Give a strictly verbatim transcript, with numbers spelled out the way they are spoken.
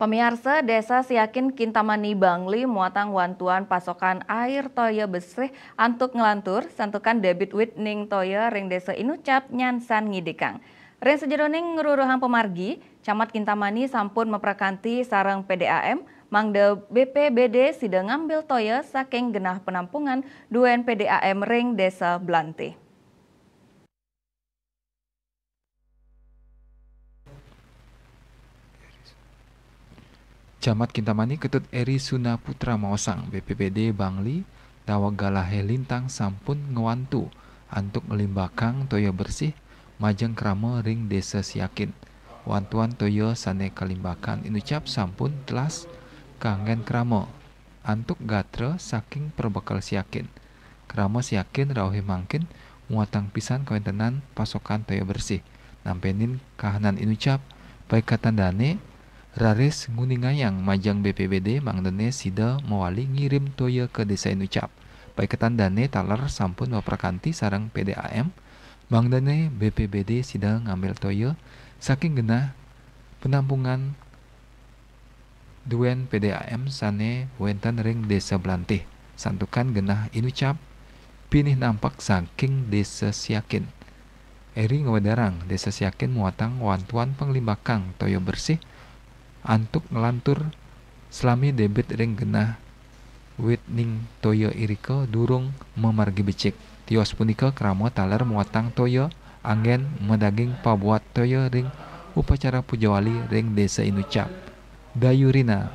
Pamiarsa, Desa Siakin, Kintamani, Bangli muatang wantuan pasokan air toya bersih antuk nglantur, santukan debit wit ning toya ring Desa Inucap nyansan ngidikang. Ring sajeroning ngruruhang pamargi, Camat Kintamani sampun maprakanti sareng P D A M, mangda B P B D sida ngambil toya saking genah penampungan duen P D A M ring Desa Blantih. Camat Kintamani Ketut Eri Suna Putra maosang, B P B D Bangli daweg galahé lintang sampun ngwantu antuk nglimbakang toya bersih majeng krama ring Desa Siakin. Wantuan toya sané kalimbakang Inucap sampun telas kanggén krama antuk gatra saking perbekel Siakin. Krama Siakin rauhé mangkin muatang pisan kawéntenan pasokan toya bersih. Nampénin kahanan Inucap, paiketan dané raris nguningayang majeng B P B D mangdané sida mawali ngirim toya ka Desa Inucap. Paiketan dané taler sampun maprakanti sareng P D A M, mangdané B P B D sida ngambil toya saking genah penampungan duen P D A M sané wénten ring Desa Blantih, santukan genah Inucap pinih nampek saking Desa Siakin. Eri ngwedarang Desa Siakin muatang wantuan panglimbakang toya bersih antuk nglantur salami debit ring genah wit ning toya irika durung mamargi becik. Tios punika krama taler muatang toya anggén madaging pabuat toya ring upacara pujawali ring Desa Inucap. Dayurina,